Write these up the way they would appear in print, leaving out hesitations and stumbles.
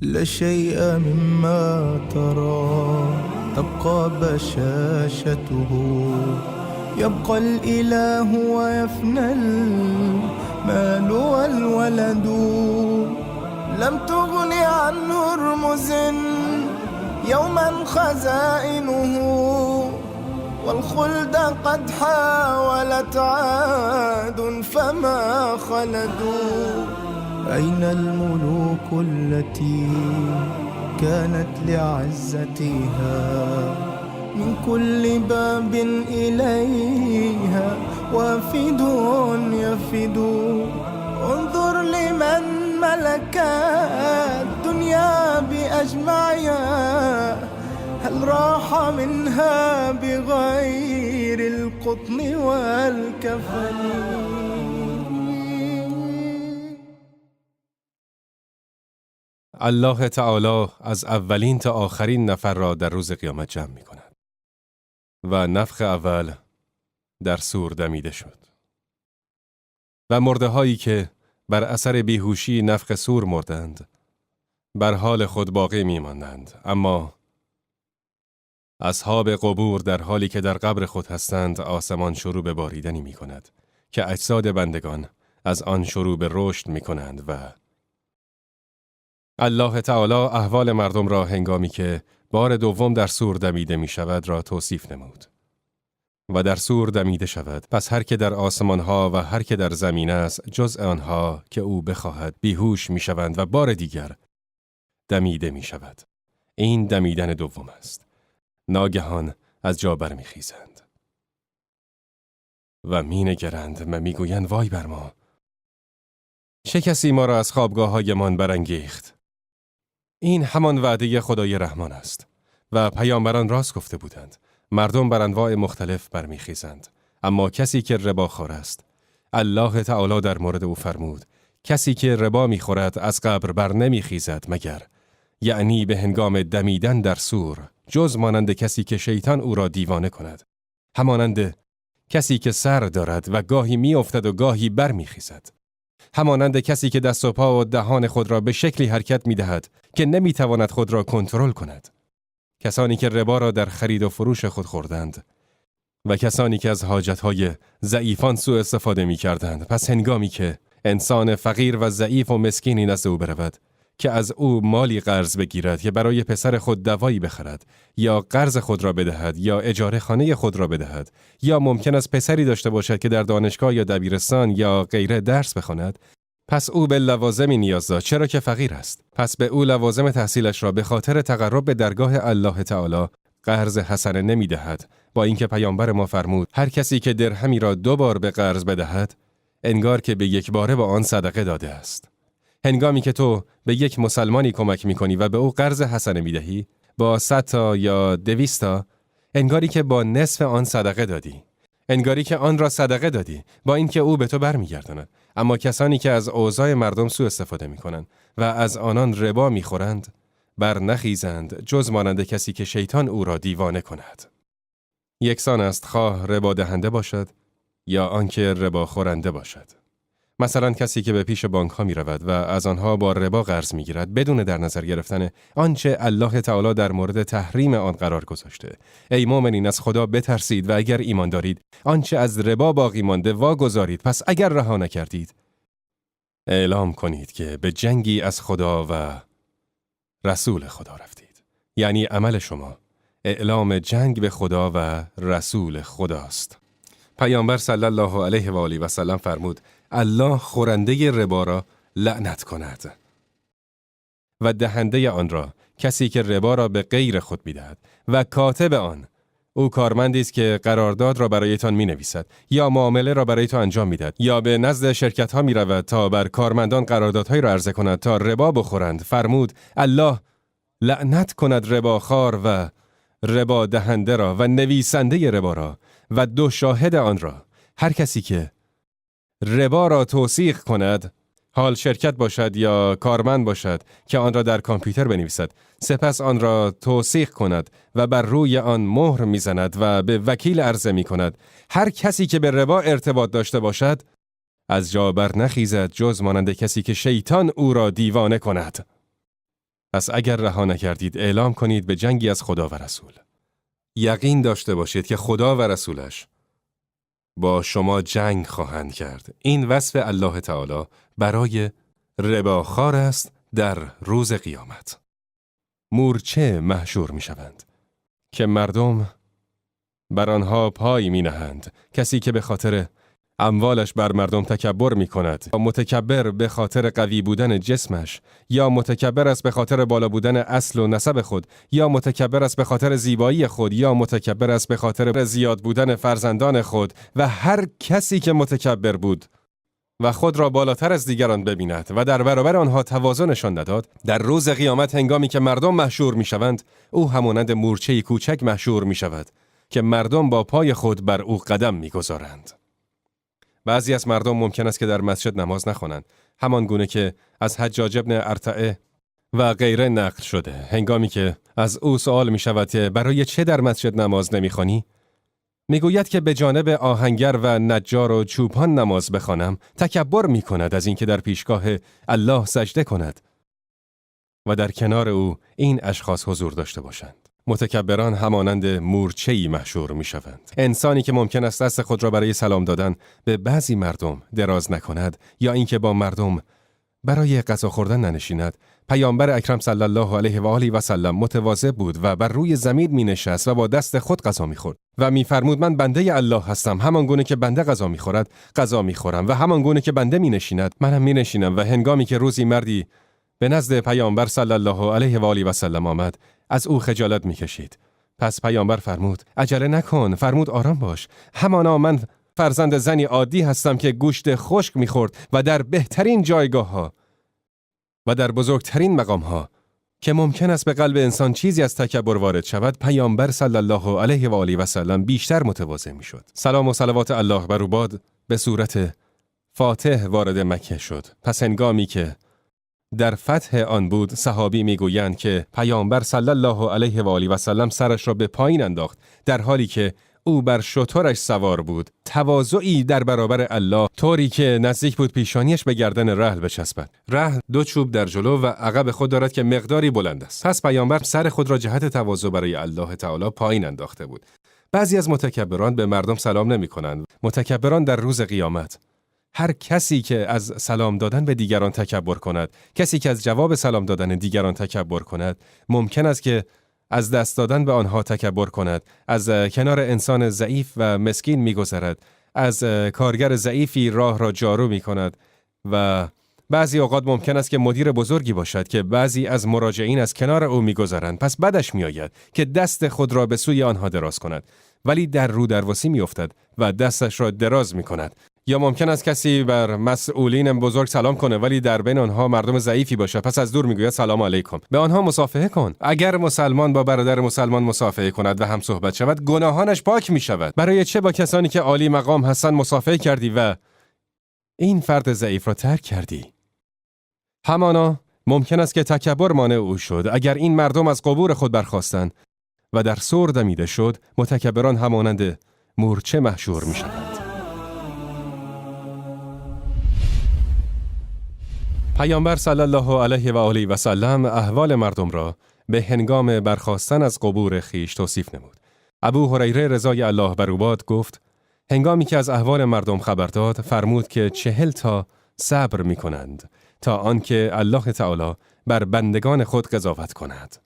لا شيء مما ترى تبقى بشاشته، يبقى الإله ويفنى المال والولد. لم تغن عن هرمز يوما خزائنه، والخلد قد حاولت عاد فما خلدوا. أين الملوك التي كانت لعزتها من كل باب إليها وافد يفد؟ انظر لمن ملك الدنيا بأجمعها، هل راح منها بغير القطن والكفن؟ الله تعالی از اولین تا آخرین نفر را در روز قیامت جمع می کند و نفخ اول در صور دمیده شد و مرده هایی که بر اثر بیهوشی نفخ صور مردند بر حال خود باقی می ماندند، اما اصحاب قبور در حالی که در قبر خود هستند آسمان شروع به باریدنی می کند که اجساد بندگان از آن شروع به رشد می کنند و الله تعالی احوال مردم را هنگامی که بار دوم در صور دمیده می شود را توصیف نمود. و در صور دمیده شود، پس هر که در آسمان ها و هر که در زمین است جز آنها که او بخواهد بیهوش می شوند و بار دیگر دمیده می شود. این دمیدن دوم است. ناگهان از جا برمیخیزند و می نگرند و می گویند وای بر ما، چه کسی ما را از خوابگاه هایمان برانگیخت؟ این همان وعده خدای رحمان است و پیامبران راست گفته بودند. مردم بر انواع مختلف برمیخیزند، اما کسی که ربا خوار است، الله تعالی در مورد او فرمود کسی که ربا میخورد از قبر بر نمیخیزد مگر، یعنی به هنگام دمیدن در صور، جز مانند کسی که شیطان او را دیوانه کند، همانند کسی که سر دارد و گاهی میافتد و گاهی برمیخیزد، همانند کسی که دست و پا و دهان خود را به شکلی حرکت میدهد که نمیتواند خود را کنترل کند. کسانی که ربا را در خرید و فروش خود خوردند و کسانی که از حاجتهای ضعیفان سوء استفاده میکردند. پس هنگامی که انسان فقیر و ضعیف و مسکینی نزد او برود که از او مالی قرض بگیرد که برای پسر خود دوایی بخرد یا قرض خود را بدهد یا اجاره خانه خود را بدهد، یا ممکن است پسری داشته باشد که در دانشگاه یا دبیرستان یا غیره درس بخواند، پس او به لوازمی نیاز داشت چرا که فقیر است. پس به او لوازم تحصیلش را به خاطر تقرب به درگاه الله تعالی قرض حسنه نمی دهد، با اینکه پیامبر ما فرمود هر کسی که درهمی را 2 بار به قرض بدهد انگار که به یک باره با آن صدقه داده است. هنگامی که تو به یک مسلمانی کمک می‌کنی و به او قرض حسنه می‌دهی با 100 تا یا 200 تا، انگاری که با نصف آن صدقه دادی، انگاری که آن را صدقه دادی، با اینکه او به تو برمیگرداند. اما کسانی که از اوضاع مردم سوء استفاده می‌کنند و از آنان ربا می‌خورند بر نخیزند جز مانند کسی که شیطان او را دیوانه کند. یکسان است خواه ربا دهنده باشد یا آنکه ربا خورنده باشد. مثلا کسی که به پیش بانک ها می رود و از آنها با ربا قرض می گیرد بدون در نظر گرفتن آنچه الله تعالی در مورد تحریم آن قرار گذاشته. ای مؤمنین، از خدا بترسید و اگر ایمان دارید آنچه از ربا باقی مانده واگذارید. پس اگر رها نکردید اعلام کنید که به جنگی از خدا و رسول خدا رفتید. یعنی عمل شما اعلام جنگ به خدا و رسول خداست. پیامبر صلی الله علیه و آله و سلم فرمود الله خورنده ربا را لعنت کند و دهنده آن را، کسی که ربا را به غیر خود می‌دهد، و کاتب آن، او کارمندی است که قرارداد را برایتان می‌نویسد یا معامله را برای تو انجام می‌دهد یا به نزد شرکت‌ها می‌رود تا بر کارمندان قراردادهایی را عرضه کند تا ربا بخورند. فرمود الله لعنت کند رباخوار و ربا دهنده را و نویسنده ربا را و 2 شاهد آن را. هر کسی که ربا را توثیق کند، حال شرکت باشد یا کارمند باشد که آن را در کامپیوتر بنویسد، سپس آن را توثیق کند و بر روی آن مهر میزند و به وکیل عرضه میکند، هر کسی که به ربا ارتباط داشته باشد از جا بر نخیزد جز مانند کسی که شیطان او را دیوانه کند. پس اگر رها نکردید اعلام کنید به جنگی از خدا و رسول. یقین داشته باشید که خدا و رسولش با شما جنگ خواهند کرد. این وصف الله تعالی برای رباخوار است در روز قیامت. مورچه محشور می شوند که مردم بر آنها پای می نهند. کسی که به خاطر اموالش بر مردم تکبر می کند، متکبر به خاطر قوی بودن جسمش، یا متکبر است به خاطر بالا بودن اصل و نسب خود، یا متکبر است به خاطر زیبایی خود، یا متکبر است به خاطر زیاد بودن فرزندان خود، و هر کسی که متکبر بود و خود را بالاتر از دیگران ببیند و در برابر آنها تواضع نشان نداد، در روز قیامت هنگامی که مردم محشور میشوند، او همانند مورچه‌ای کوچک محشور میشود که مردم با پای خود بر او قدم میگذارند. بعضی از مردم ممکن است که در مسجد نماز نخوانند، همان گونه که از حجاج ابن ارتعه و غیره نقل شده. هنگامی که از او سوال می شود که برای چه در مسجد نماز نمیخوانی، میگوید که به جانب آهنگر و نجار و چوپان نماز بخوانم، تکبر می کند از اینکه در پیشگاه الله سجده کند و در کنار او این اشخاص حضور داشته باشند. متکبران همانند مورچه‌ای محشور می‌شوند. انسانی که ممکن است دست خود را برای سلام دادن به بعضی مردم دراز نکند یا اینکه با مردم برای غذا خوردن ننشیند، پیامبر اکرم صلی الله علیه و آله و سلم متواضع بود و بر روی زمین می‌نشست و با دست خود غذا می‌خورد و می‌فرمود من بنده الله هستم، همان گونه که بنده غذا می‌خورد غذا می‌خورم و همان گونه که بنده می‌نشیند منم می‌نشینم. و هنگامی که روزی مردی به نزد پیامبر صلی الله علیه و آله و سلم آمد، از او خجالت می‌کشید. پس پیامبر فرمود عجله نکن، فرمود آرام باش، همانا من فرزند زنی عادی هستم که گوشت خشک می‌خورد و در بهترین جایگاه‌ها و در بزرگترین مقام‌ها که ممکن است به قلب انسان چیزی از تکبر وارد شود، پیامبر صلی الله علیه و آله و سلم بیشتر متواضع می‌شد. سلام و صلوات الله بر او باد به صورت فاتح وارد مکه شد. پس هنگامی که در فتح آن بود، صحابی میگویند که پیامبر صلی الله علیه و آله و سلم سرش را به پایین انداخت در حالی که او بر شترش سوار بود، تواضعی در برابر الله طوری که نزدیک بود پیشانیش به گردن رحل بچسبد. رحل دو چوب در جلو و عقب خود دارد که مقداری بلند است. پس پیامبر سر خود را جهت تواضع برای الله تعالی پایین انداخته بود. بعضی از متکبران به مردم سلام نمی کنند. متکبران در روز قیامت، هر کسی که از سلام دادن به دیگران تکبر کند، کسی که از جواب سلام دادن دیگران تکبر کند، ممکن است که از دست دادن به آنها تکبر کند، از کنار انسان ضعیف و مسکین می‌گذرد، از کارگر ضعیفی راه را جارو می‌کند و بعضی اوقات ممکن است که مدیر بزرگی باشد که بعضی از مراجعین از کنار او می‌گذرند، پس بدش می‌آید که دست خود را به سوی آنها دراز کند، ولی در رو درواسی می‌افتد و دستش را دراز می‌کند. یا ممکن است کسی بر مسئولین بزرگ سلام کنه ولی در بین آنها مردم ضعیفی باشه، پس از دور میگوید سلام علیکم. به آنها مصافحه کن. اگر مسلمان با برادر مسلمان مصافحه کند و هم صحبت شود، گناهانش پاک می شود. برای چه با کسانی که عالی مقام هستند مصافحه کردی و این فرد ضعیف را ترک کردی؟ همانا ممکن است که تکبر مانع او شد. اگر این مردم از قبور خود برخاستند و در صور دمیده شد، متکبران همانند مورچه محشور می شوند. پیامبر صلی الله علیه و آله و سلم احوال مردم را به هنگام برخاستن از قبور خویش توصیف نمود. ابو هریره رضای الله بر او باد گفت: هنگامی که از احوال مردم خبر داد، فرمود که 40 تا صبر می کنند تا آنکه الله تعالی بر بندگان خود قضاوت کند.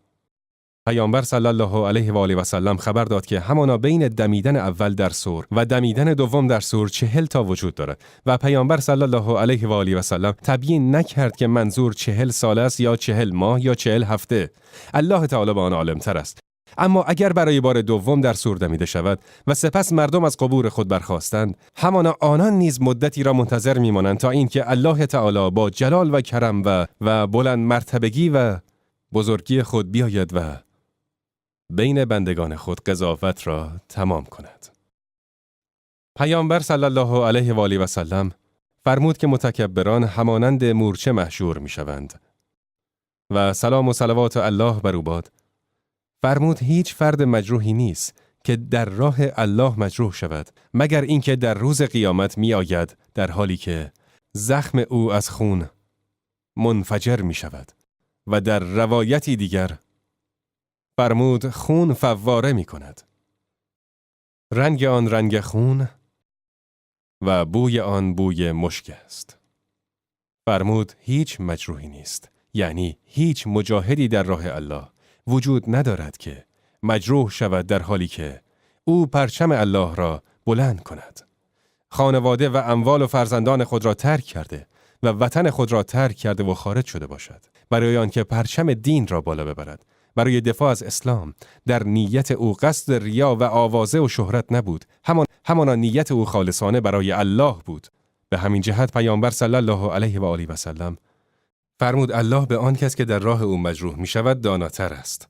پیامبر صلی الله علیه و آله و سلم خبر داد که همانا بین دمیدن اول در صور و دمیدن دوم در صور 40 تا وجود دارد و پیامبر صلی الله علیه و آله و سلم تبیین نکرد که منظور 40 سال است یا 40 ماه یا 40 هفته. الله تعالی به آن عالم‌تر است. اما اگر برای بار دوم در صور دمیده شود و سپس مردم از قبور خود برخاستند، همانا آنان نیز مدتی را منتظر می‌مانند تا اینکه الله تعالی با جلال و کرم و بلند مرتبگی و بزرگی خود بیاید و بین بندگان خود قضاوت را تمام کند. پیامبر صلی الله علیه و آله و سلم فرمود که متکبران همانند مورچه محشور می‌شوند و سلام و صلوات الله بر او باد. فرمود هیچ فرد مجروحی نیست که در راه الله مجروح شود مگر اینکه در روز قیامت می‌آید در حالی که زخم او از خون منفجر می‌شود و در روایتی دیگر فرمود خون فواره می کند. رنگ آن رنگ خون و بوی آن بوی مشک است. فرمود هیچ مجروحی نیست، یعنی هیچ مجاهدی در راه الله وجود ندارد که مجروح شود در حالی که او پرچم الله را بلند کند. خانواده و اموال و فرزندان خود را ترک کرده و وطن خود را ترک کرده و خارج شده باشد برای آنکه پرچم دین را بالا ببرد، برای دفاع از اسلام. در نیت او قصد ریا و آوازه و شهرت نبود، همانا نیت او خالصانه برای الله بود. به همین جهت پیامبر صلی الله علیه و آله و سلم فرمود الله به آن کس که در راه او مجروح می شود داناتر است.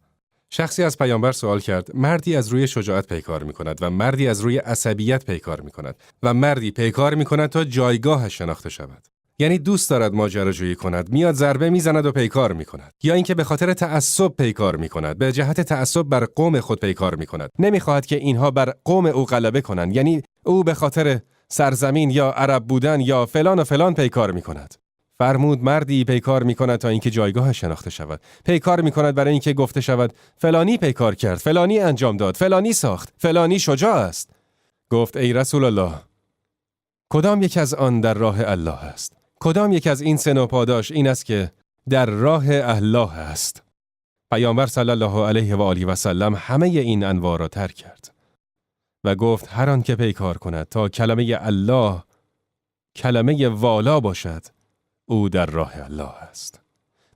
شخصی از پیامبر سوال کرد مردی از روی شجاعت پیکار می کند و مردی از روی عصبیت پیکار می کند و مردی پیکار می کند تا جایگاهش شناخته شود. یعنی دوست دارد ماجراجویی کند، میاد ضربه میزند و پیکار میکند، یا اینکه به خاطر تعصب پیکار میکند، به جهت تعصب بر قوم خود پیکار میکند، نمیخواهد که اینها بر قوم او غلبه کنند، یعنی او به خاطر سرزمین یا عرب بودن یا فلان و فلان پیکار میکند. فرمود مردی پیکار میکند تا اینکه جایگاه شناخته شود، پیکار میکند برای اینکه گفته شود فلانی پیکار کرد، فلانی انجام داد، فلانی ساخت، فلانی شجاع است. گفت ای رسول الله، کدام یک از آن در راه الله است؟ کدام یک از این سه نوع پاداش این است که در راه الله است؟ پیامبر صلی الله علیه و آله و سلم همه این انواع را ترک کرد و گفت هر آن که پیکار کند تا کلمه الله کلمه والا باشد، او در راه الله است.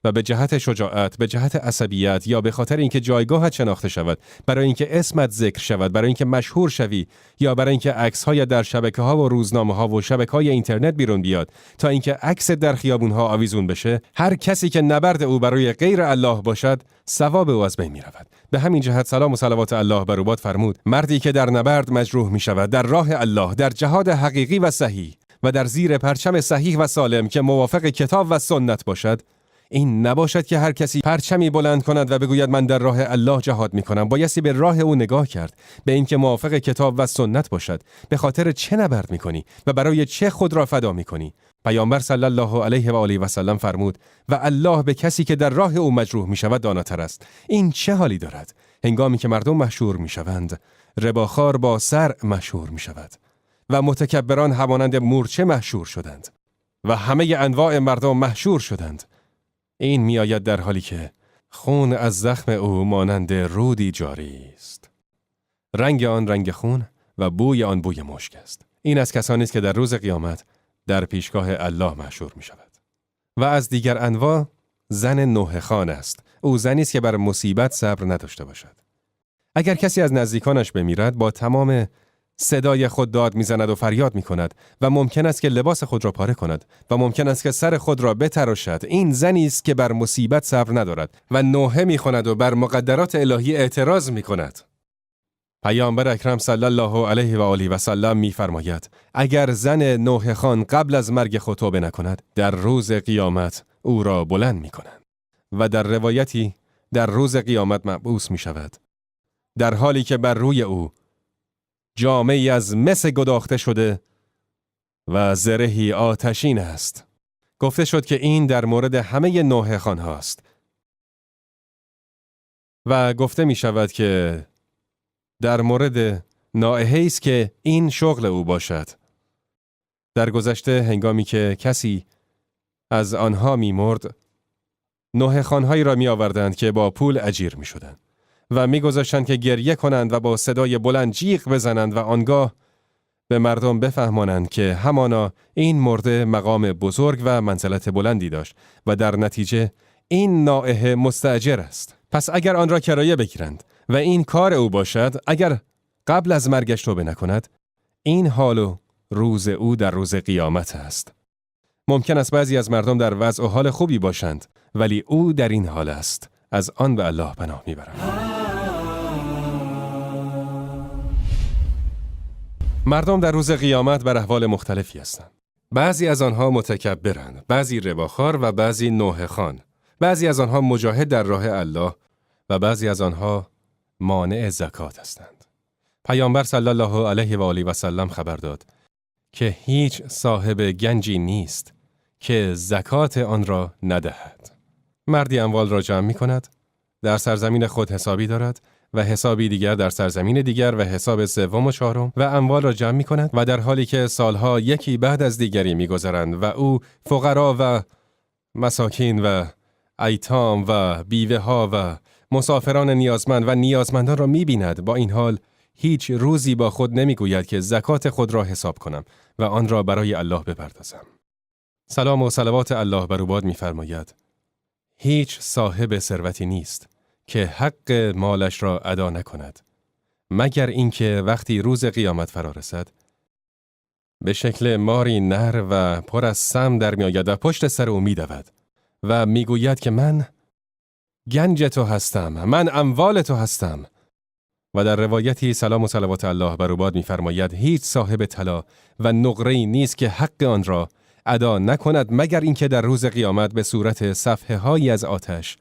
و به جهت شجاعت، به جهت عصبیت یا به خاطر اینکه جایگاهت شناخته شود، برای اینکه اسمت ذکر شود، برای اینکه مشهور شوی یا برای اینکه عکس‌های در شبکه‌ها و روزنامه‌ها و شبکه‌های اینترنت بیرون بیاد، تا اینکه عکس در خیابون‌ها آویزون بشه، هر کسی که نبرد او برای غیر الله باشد، ثواب او از بین می‌رود. به همین جهت سلام و صلوات الله بر او باد فرمود مردی که در نبرد مجروح می‌شود در راه الله، در جهاد حقیقی و صحیح و در زیر پرچم صحیح و سالم که موافق کتاب و سنت باشد، این نباشد که هر کسی پرچمی بلند کند و بگوید من در راه الله جهاد میکنم. بایستی به راه او نگاه کرد، به اینکه موافق کتاب و سنت باشد. به خاطر چه نبرد میکنی و برای چه خود را فدا میکنی؟ پیامبر صلی الله علیه و آله و سلم فرمود و الله به کسی که در راه او مجروح میشود داناتر است. این چه حالی دارد؟ هنگامی که مردم مشهور میشوند، رباخوار با سر مشهور میشود و متکبران همانند مورچه مشهور شدند و همه انواع مردم مشهور شدند. این میآید در حالی که خون از زخم او مانند رودی جاری است. رنگ آن رنگ خون و بوی آن بوی مشک است. این از کسانی است که در روز قیامت در پیشگاه الله محشور می شود. و از دیگر انواع زن نوحه خوان است. او زنی است که بر مصیبت صبر نداشته باشد. اگر کسی از نزدیکانش بمیرد، با تمام صدای خود داد میزند و فریاد میکند و ممکن است که لباس خود را پاره کند و ممکن است که سر خود را بتراشد. این زنی است که بر مصیبت صبر ندارد و نوحه میخواند و بر مقدرات الهی اعتراض میکند. پیامبر اکرم صلی الله علیه و آله و سلم میفرماید اگر زن نوحه خوان قبل از مرگ خود توبه نکند، در روز قیامت او را بلند میکنند. و در روایتی در روز قیامت مبعوث میشود، در حالی که بر روی او جامه‌ای از مس گداخته شده و زرهی آتشین است. گفته شد که این در مورد همه نوحه خوان هاست و گفته می شود که در مورد نائحه است که این شغل او باشد. در گذشته هنگامی که کسی از آنها می مرد، نوحه خوانهایی را می آوردند که با پول اجیر می شدند و می‌گذاشتند که گریه کنند و با صدای بلند جیغ بزنند و آنگاه به مردم بفهمانند که همانا این مرده مقام بزرگ و منزلت بلندی داشت و در نتیجه این نائحه مستأجر است. پس اگر آن را کرایه بگیرند و این کار او باشد، اگر قبل از مرگش توبه نکند، این حال و روز او در روز قیامت است. ممکن است بعضی از مردم در وضع و حال خوبی باشند، ولی او در این حال است. از آن به الله پناه میبرم. مردم در روز قیامت بر احوال مختلفی هستند. بعضی از آنها متکبرند، بعضی رباخوار و بعضی نوحه خوان. بعضی از آنها مجاهد در راه الله و بعضی از آنها مانع زکات هستند. پیامبر صلی الله علیه و آله و سلم خبر داد که هیچ صاحب گنجی نیست که زکات آن را ندهد. مردی اموال را جمع می کند، در سرزمین خود حسابی دارد و حسابی دیگر در سرزمین دیگر و حساب سوم و چهارم و اموال را جمع می کند و در حالی که سالها یکی بعد از دیگری می گذرند و او فقرا و مساکین و ایتام و بیوه ها و مسافران نیازمند و نیازمندان را می بیند، با این حال هیچ روزی با خود نمی گوید که زکات خود را حساب کنم و آن را برای الله بپردازم. سلام و صلوات الله بر او باد می فرماید هیچ صاحب ثروتی نیست که حق مالش را ادا نکند، مگر اینکه وقتی روز قیامت فرا رسد به شکل ماری نر و پر از سم در می آید و پشت سر او می دود و می گوید که من گنج تو هستم، من اموال تو هستم. و در روایتی سلام و صلوات الله بر او باد می‌فرماید هیچ صاحب طلا و نقره‌ای نیست که حق آن را ادا نکند مگر اینکه در روز قیامت به صورت صفحه‌هایی از آتش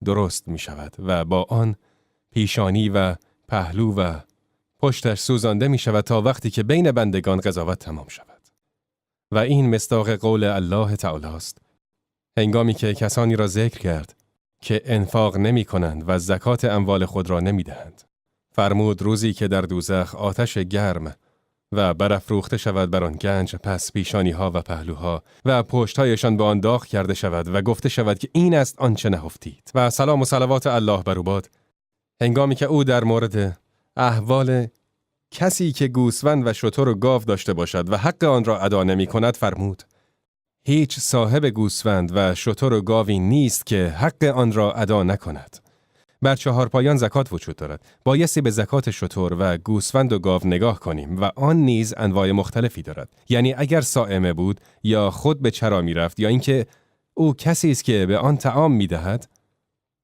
درست می شود و با آن پیشانی و پهلو و پشتش سوزانده می شود تا وقتی که بین بندگان قضاوت تمام شود. و این مصداق قول الله تعالی است هنگامی که کسانی را ذکر کرد که انفاق نمی کنند و زکات اموال خود را نمی دهند. فرمود روزی که در دوزخ آتش گرم و برافروخته شود بر آن گنج، پس پیشانی ها و پهلوها و پشتهایشان به آن داغ کرده شود و گفته شود که این است آنچه نهفتید. و سلام و صلوات الله بر او باد هنگامی که او در مورد احوال کسی که گوسفند و شتر و گاو داشته باشد و حق آن را ادا نمی کند فرمود هیچ صاحب گوسفند و شتر و گاوی نیست که حق آن را ادا نکند. بر چهار پایان زکات وجود دارد. بایستی به زکات شتر و گوسفند و گاو نگاه کنیم و آن نیز انواع مختلفی دارد. یعنی اگر صائمه بود یا خود به چرا می رفت یا اینکه او کسی است که به آن طعام می دهد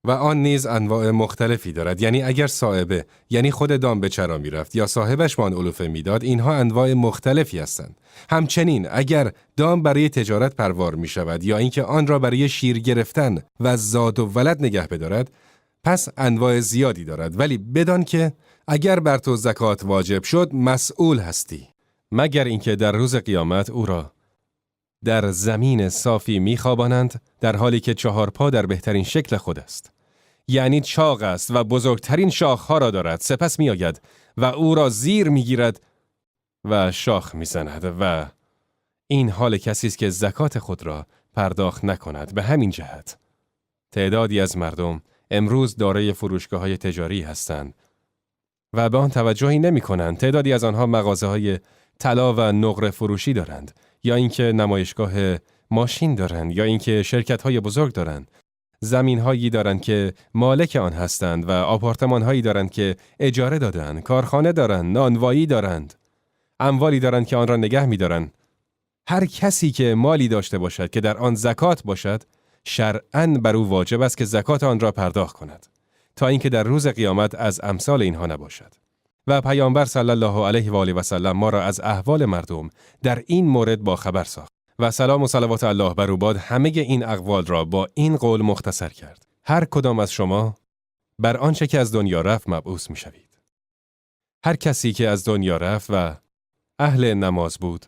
و آن نیز انواع مختلفی دارد. یعنی اگر صائبه یعنی خود دام به چرا می رفت یا صاحبش به آن علوفه می داد، اینها انواع مختلفی هستند. همچنین اگر دام برای تجارت پروار می شود یا اینکه آن را برای شیر گرفتن و زاد و ولد نگه بدارد، پس انواع زیادی دارد. ولی بدان که اگر بر تو زکات واجب شد مسئول هستی، مگر اینکه در روز قیامت او را در زمین صافی میخوابانند در حالی که چهار پا در بهترین شکل خود است، یعنی چاق است و بزرگترین شاخها را دارد. سپس میآید و او را زیر میگیرد و شاخ میزند و این حال کسی است که زکات خود را پرداخت نکند. به همین جهت تعدادی از مردم امروز دارای فروشگاه‌های تجاری هستند و به آن توجهی نمی‌کنند. تعدادی از آنها مغازه‌های طلا و نقره فروشی دارند، یا اینکه نمایشگاه ماشین دارند، یا اینکه شرکت‌های بزرگ دارند، زمین‌هایی دارند که مالک آن هستند و آپارتمان‌هایی دارند که اجاره دادند، کارخانه دارند، نانوایی دارند، اموالی دارند که آن را نگه می‌دارند. هر کسی که مالی داشته باشد که در آن زکات باشد، شرعاً بر او واجب است که زکات آن را پرداخت کند تا اینکه در روز قیامت از امثال اینها نباشد. و پیامبر صلی الله علیه و آله و سلم ما را از احوال مردم در این مورد با خبر ساخت و سلام و صلوات الله بر او باد همه این اقوال را با این قول مختصر کرد: هر کدام از شما بر آنچه که از دنیا رفت مبعوث می‌شوید. هر کسی که از دنیا رفت و اهل نماز بود،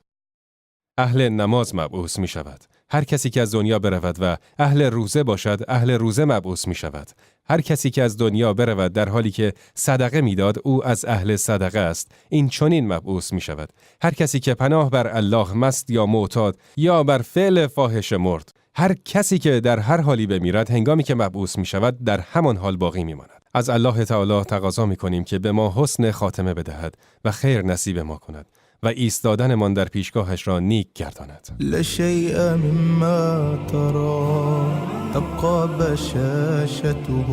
اهل نماز مبعوث می شود. هر کسی که از دنیا برود و اهل روزه باشد، اهل روزه مبعوث می شود. هر کسی که از دنیا برود در حالی که صدقه میداد، او از اهل صدقه است، این چنین مبعوث می شود. هر کسی که پناه بر الله مست یا معتاد یا بر فعل فاحشه مرد، هر کسی که در هر حالی بمیرد، هنگامی که مبعوث می شود در همان حال باقی می ماند. از الله تعالی تقاضا می کنیم که به ما حسن خاتمه بدهد و خیر نصیب ما کند و ایستادنمان در پیشگاهش را نیک گرداند. لا شیء مما ترى تبقى بشاشته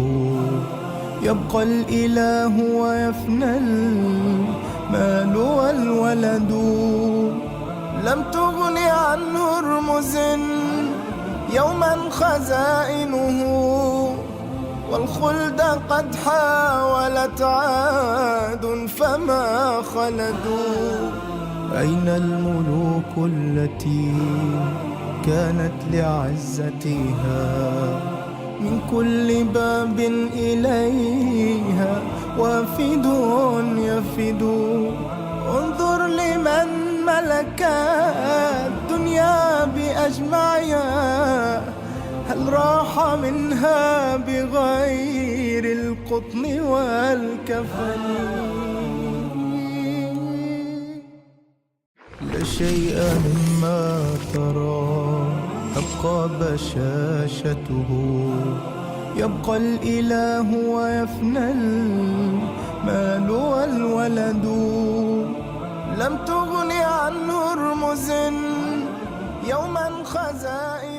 يبقى الاله ويفنى المال والولد لم تغن عن هرمز يوما خزائنه والخلد قد حاولت عاد فما خلدوا أين الملوك التي كانت لعزتها من كل باب إليها وافد يفد انظر لمن ملك الدنيا بأجمعها هل راح منها بغير القطن والكفن. لا شيء مما ترى تبقى بشاشته، يبقى الإله ويفنى المال والولد. لم تغن عن هرمز يوما خزائن.